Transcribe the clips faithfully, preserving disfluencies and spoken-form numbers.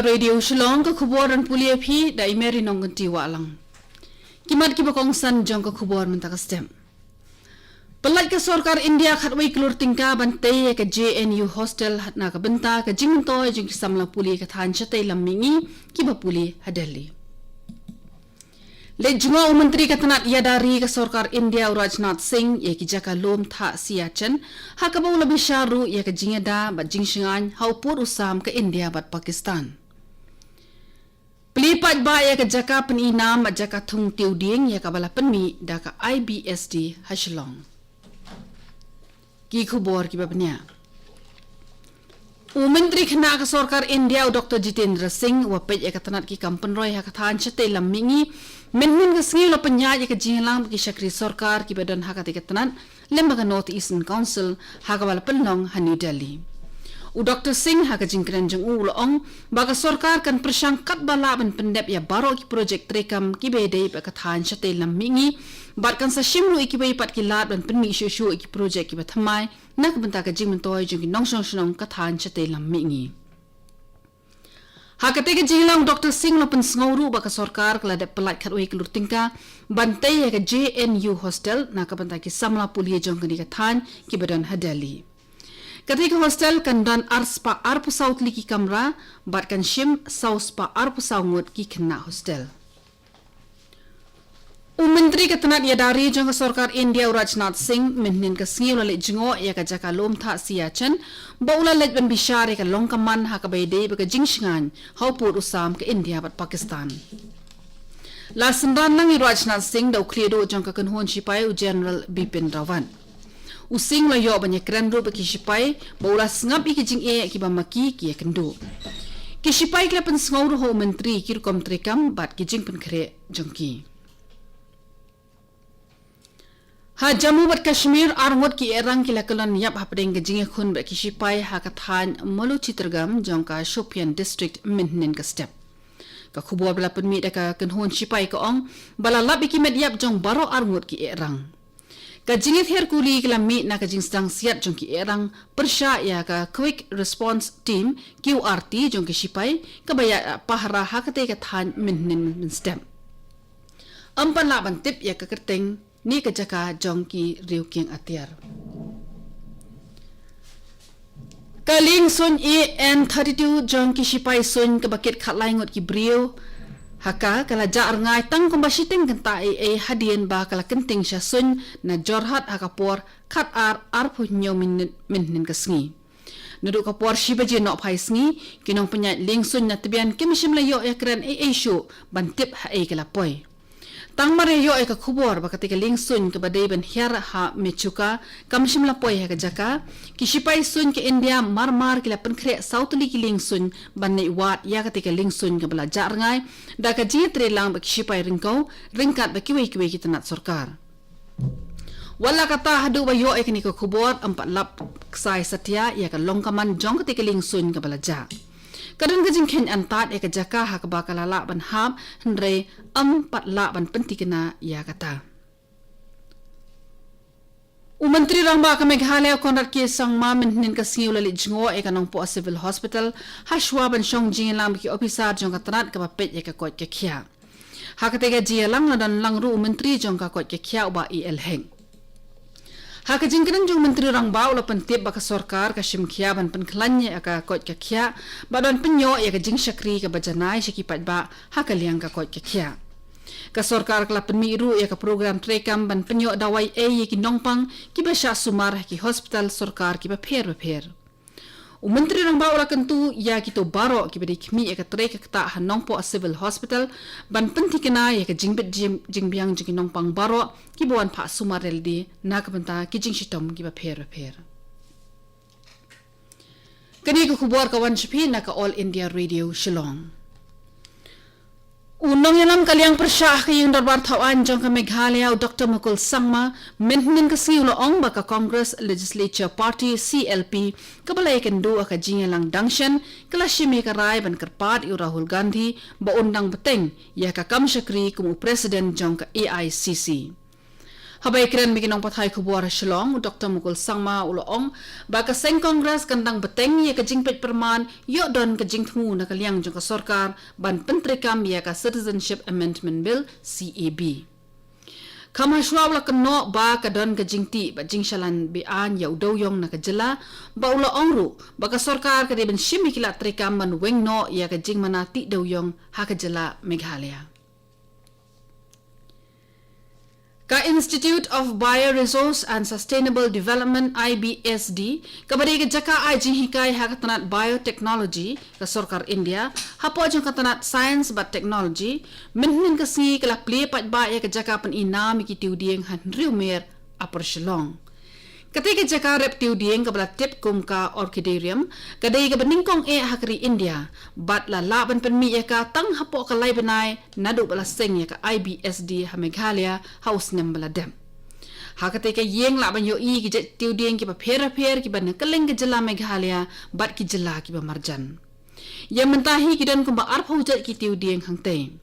Radio Shillong, ka khubor ban pule ïa phi da i Mary Nongkynti Wahlang. Ki mat kiba kongsan jong ka khubor mynta ka step. Pyllait ka sorkar India khatwei klur tyngka ban tei ïa ka J N U hostel na ka bynta ka jingmyntoi jong ki samla pule ka thaiñ shatei lam mihngi kiba pule ha Delhi. Leit jngoh u Myntri ka tnat ïada ri ka sorkar India u Rajnath Singh ïa ki jaka lum thah Siachen, ha kaba u la bishar ruh ïa ka jingïada bad jingshngaiñ ha u pud u sam ka India bad Pakistan. Plie paidbah ïa ka jaka pyni nam bad jaka thung tiew dieng ïa kaba la pynmih da ka I B S D ha Shillong. Ki khubor kiba bniah. U Myntri Khynnah ka sorkar India u Doctor Jitendra Singh u la peit ïa ka tnat ki kam pynroi ha ka thaiñ shatei lam mihngi. Mynhynnin ka sngi u la pynïaid ïa ka jingïalang bad ki shakri sorkar kiba don ha katei ka tnat lem bad ka North Eastern Council ha kaba la pynlong ha New Delhi. U Doctor Singh ha ka jingkren jong u u la ong ba ka sorkar kan pyrshang katba lah ban pyndep ïa baroh ki projek treikam kiba ïadei bad ka thaiñ shatei lam mihngi bad kan sa shim ruh ïa kiwei pat ki lad ban pynmih shuh shuh ïa ki projek kiba thymmai na ka bynta ka jingmyntoi jong ki nongshong shnong ka thaiñ shatei lam mihngi. Ha katei ka jingïalang u Doctor Singh u la pynsngew ruh ba ka sorkar ka la dep pyllait khatwei klur tyngka ban tei ïa ka J N U hostel na ka bynta ki samla pule jong kane ka thaiñ kiba don ha Delhi. Katei ka hostel kan don arspah arphew saw tylli ki kamra bad kan shim sawspah arphew saw ngut ki khynnah hostel. U Myntri ka tnat ïada ri jong ka sorkar India u Rajnath Singh mynhynnin ka sngi u la leit jngoh ïa ka jaka lum thah Siachen, ba u la leit ban bishar ïa ka long ka man ha kaba ïadei bad ka jingshngaiñ ha u pud u sam ka India bad Pakistan. La synran lang i Rajnath Singh da u khlieh duh jong ka kynhun shipai u General Bipin Rawat. U Singh u la ïoh ban ïakren ruh bad ki shipai ba u la sngap ïa ki jingeh kiba ma ki ki ïakynduh. Ki shipai ki la pynsngew ruh ha u Myntri ki rukom treikam bad ki jingpynkhreh jong ki. Ha Jammu bad Kashmir, ar ngut ki ihrang ki la kyllon ïap hapdeng ka jingïakhun bad ki shipai ha ka thaiñ Mulu Chitragam jong ka Shopian District mynhynnin ka step. Ka khubor ba la pynmih da ka kynhun shipai ka ong ba la lap ïa ki met ïap jong baroh ar ngut ki ihrang. Ka jingïathiar kuli ka la mih na ka jingsdang siat jong ki ihrang pyrshah ïa ka Quick Response Team, Q R T, jong ki shipai kaba ïa pahara ha katei ka thaiñ mynhynnin mynstep. Ym pat lah ban tip ïa ka kyrteng ne ka jaka jong ki riew kieng atiar. Ka lieng suiñ A N thirty-two jong ki shipai suiñ kaba kit khatlai ngut ki briew ha ka, ka la jah rngai tang kumba shiteng kynta ei ei hadien ba ka la kynting sha suiñ na Jorhat ha ka por khatar arphew hynñiew minit mynhynnin ka sngi. Naduh ka por shi baje nohphai sngi, ki nongpynïaid lieng suiñ na Tbian kim shym la ïoh ïakren ei ei shuh ban tip ha ei ka la poi. Tang mar ïa ïoh ïa ka khubor ba katei ka lieng suiñ kaba dei ban hiar ha Mechuka kam shym la poi ha ka jaka, ki shipai suiñ ka India mar mar ki la pynkhreh saw tylli ki lieng suiñ ban leit wad ïa katei ka lieng suiñ kaba la jah rngai da ka jingïatreilang bad ki shipai ryngkew ryngkat bad kiwei kiwei ki tnat sorkar. Wat la katta, haduh ba ïoh ïa kane ka khubor ym pat lap ksai satia ïa ka long ka man jong katei ka lieng suiñ kaba la jah. Ka don ka jingkheiñ antad ïa ka jaka ha kaba ka la lah ban hap, hynrei ym pat lah ban pynthikna ïa kata. U Myntri Rangbah ka Meghalaya u Conrad K Sangma mynhynnin ka sngi u la leit jngoh ïa ka Nongpoh Civil Hospital hashwa ban shong jingïalang bad ki ophisar jong ka tnat kaba peit ïa ka koit ka khiah. Ha katei ka jingïalang la don lang ruh u Myntri jong ka koit ka khiah u Bah A L Hek. Ha ka jingkren jong u Myntri Rangbah u la pyntip ba ka sorkar ka shim khia ban pynkhlaiñ ïa ka koit ka khiah bad ban pynïoh ïa ka jingshakri kaba janai sha ki paidbah ha ka liang ka koit ka khiah. Ka sorkar ka la pynmih ruh ïa ka program treikam ban pynïoh dawai ei ïa ki nongpang kiba shah sumar ha ki hospital sorkar kiba pher bapher. U Myntri Rangbah u la kyntu ïa kito baroh kiba dei khmih ïa ka trei ka ktah ha Nongpoh Civil Hospital ban pynthikna ïa ka jingbit jing-, jingbiang jong ki nongpang baroh kiba wan phah sumar ïalade na ka bynta ki jingshitom kiba pher bapher. Kane ka khubor ka wan sha phi na ka All India Radio Shillong. U nongïalam ka liang pyrshah ha ka ïing dorbar thaw aiñ jong ka Meghalaya u Doctor Mukul Sangma mynhynnin ka sngi u la ong ba ka Congress Legislature Party, C L P, kaba la ïakynduh ha ka jingïalang dang shen ka la shim ïa ka rai ban kyrpad ïa u Rahul Gandhi ba un dang bteng ïa ka kam shakri kum u President jong ka A I C C. Haba ïakren bad ki nongpathai khubor ha Shillong, u Doktor Mukul Sangma u la ong ba ka seng Congress kan dang bteng ïa ka jingpeit pyrman ïoh don ka jingthmu na ka liang jong ka sorkar ban pyntreikam ïa ka Citizenship Amendment Bill, C A B. Kham hashwa u la kynnoh ba ka don ka jingtih bad jingshalan be-aiñ ïa u dewïong na ka jylla, bad u la ong ruh ba ka sorkar ka dei ban shim ïa ki lad treikam ban weng noh ïa ka jingmana tih dewïong ha ka jylla Meghalaya. Ka Institute of Bioresource and Sustainable Development, I B S D, kaba dei ka jaka ai jinghikai ha ka tnat biotechnology ka sorkar India, hapoh jong ka tnat science bad technology, mynhynnin ka sngi ka la plie paidbah ïa ka jaka pyni nam ïa ki tiwdieng ha Hynriewmer, Upper Shillong. Katei ka jaka rep tiwdieng kaba la tip kum ka Orchidarium, ka dei kaba nyngkong eh ha ka ri India, bad la lah ban pynmih ïa ka tang hapoh ka lai bnai naduh ba la seng ïa ka I B S D ha Meghalaya ha u snem ba la dep. Ha katei ka ïing lah ban ïohi ki jait tiwdieng kiba pher-pher kiba na kylleng ka jylla Meghalaya bad ki jylla kiba marjan. Ïa mynta hi ki don kumba arphew jait ki tiwdieng hangtei.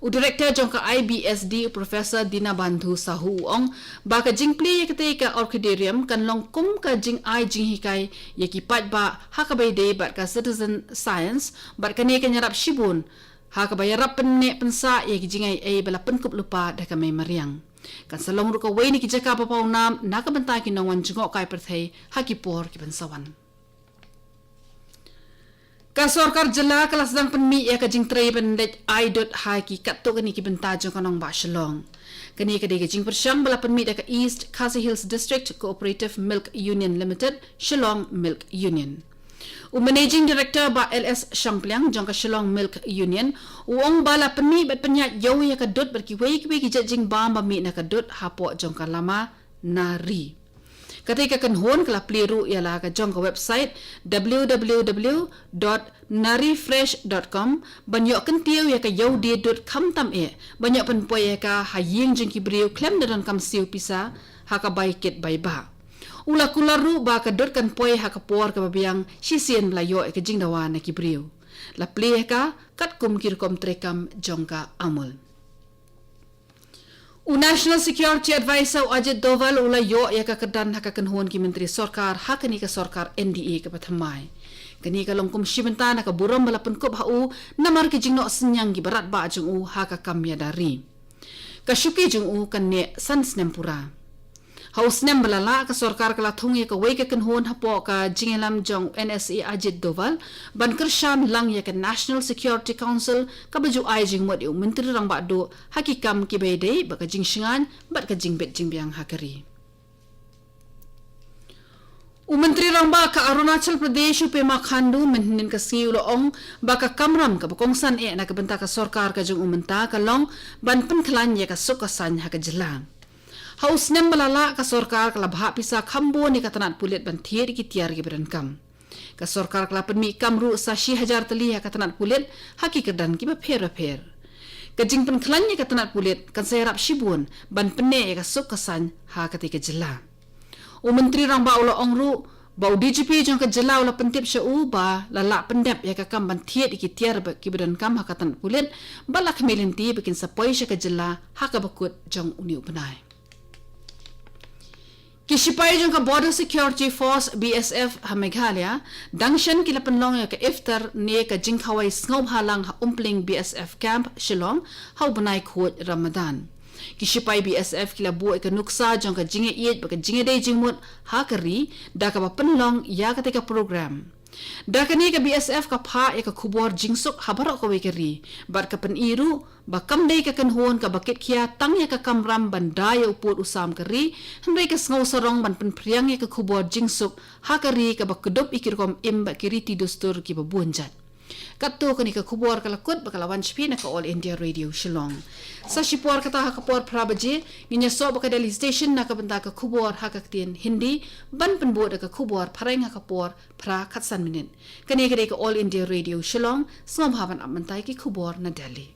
U Director jong ka I B S D, u Professor Dinabandhu Sahu u ong ba ka jingplie ïa katei ka Orchidarium kan long kum ka jingai jinghikai ïa ki paidbah ha kaba ïadei bad ka citizen science, bad kane kan ïarap shibun ha kaba ïarap pynneh pynsah ïa ki jingai ei ba la pynkup lypa da ka mei mariang. Kan sa long ruh kawei na ki jaka ba paw nam na ka bynta ki nongwan jngohkai pyrthei ha ki por ki ban sa wan. Ka sorkar jylla ka la sdang pynmih ïa ka jingtrei ban leit ai dud ha ki katto katne ki bynta jong ka nongbah Shillong. Kane ka dei ka jingpyrshang ba la pynmih da ka East Khasi Hills District Cooperative Milk Union Limited, Shillong Milk Union. U Managing Director, Bah L S Shangpliang, jong ka Shillong Milk Union, u ong ba la pynmih bad pynïaid ïew ïa ka dud bad kiwei kiwei ki jait jingbam ba mih na ka dud hapoh jong ka lama na ri. Katei ka kynhun ka la plie ruh ïa la ka jong ka website w w w dot narifresh dot com ban ïoh kyntiew ïa ka ïew die dud khamtam eh, ban ïoh pynpoi ïa ka ha ïing jong ki briew khlem da donkam siew pisa ha ka bai kit bai bah. U la kular ruh ba ka dud kan poi ha ka por kaba biang shisien ba la ïoh ïa ka jingdawa na ki briew. La plie ïa ka katkum ki rukom treikam jong ka Amul. U National Security Advisor u Ajit Doval u la ïoh ïa ka kyrdan ha ka kynhun ki myntri sorkar ha kane ka sorkar N D A kaba thymmai. Kane ka long kum shi bynta na ka burom ba la pynkup ha u namar ki jingnoh synñiang kiba radbah jong u ha ka kam ïada ri. Ka shuki jong u kan neh san snem pura. Ha u snem ba la lah, ka sorkar ka la thung ïa kawei ka kynhun hapoh ka jingïalam jong u N S A Ajit Doval ban kyrshan lang ïa ka National Security Council kaba ju ai jingmut ïa u Myntri Rangbah Duh ha ki kam kiba ïadei bad ka jingshngaiñ bad ka jingbit jingbiang ha ka ri. U Myntri Rangbah ka Arunachal Pradesh, u Pema Khandu, mynhynnin ka sngi u la ong ba ka kamram kaba kongsan eh na ka bynta ka sorkar ka jong u mynta ka long ban pynkhlaiñ ïa ka suk ka saiñ ha ka jylla. Ha u snem ba la lah, ka sorkar ka la bhah pisa kham bun ïa ka tnat pulit ban thied ïa ki tiar kiba donkam. Ka sorkar ka la pynmih kam ruh sa shi hajar tylli ha ka tnat pulit ha ki kyrdan kiba pher bapher. Ka jingpynkhlaiñ ïa ka tnat pulit kan sa ïarap shibun ban pynneh ïa ka suk ka saiñ ha katei ka jylla. U Myntri Rangbah u la ong ruh ba u D G P jong ka jylla u la pyntip sha u ba la lah pyndep ïa ka kam ban thied ïa ki tiar ba, kiba donkam ha ka tnat pulit, bad la khmih lynti ba kin sa poi sha ka jylla ha kaba kut jong une u bnai. Ki shipai jong ka Border Security Force, B S F, ha Meghalaya dang shen ki la pynlong ïa ka iftar ne ka jingkhawai sngewbha lang ha Umpling B S F Camp, Shillong, ha u bnai khuid Ramadan. Ki shipai B S F ki la buh ïa ka nuksa jong ka jingïaieit bad ka jingïadei jingmut ha ka ri da kaba pynlong ïa katei ka program. Da kane ka B S F ka phah ïa ka khubor jingsuk ha baroh kawei ka ri, bad ka pyni ruh ba kam dei ka kynhun kaba kitkhia tang ïa ka kamram ban da ïa u pud u sam ka ri, hynrei ka sngewsarong ban pynphriang ïa ka khubor jingsuk ha ka ri kaba kdup ïa ki rukom im bad ki riti dustur kiba bun jait. Katto kane ka khubor ka la kut bad ka la wan sha phi na ka All India Radio Shillong. Sa shipor kata ha ka por phra baje, ngin ïasoh bad ka Delhi Station na ka bynta ka khubor ha ka ktien Hindi, ban pynbud da ka khubor phareng ha ka por phra khatsan minit. Kane ka dei ka All India Radio Shillong, sngewbha ban ap mynta ïa ki khubor na Delhi.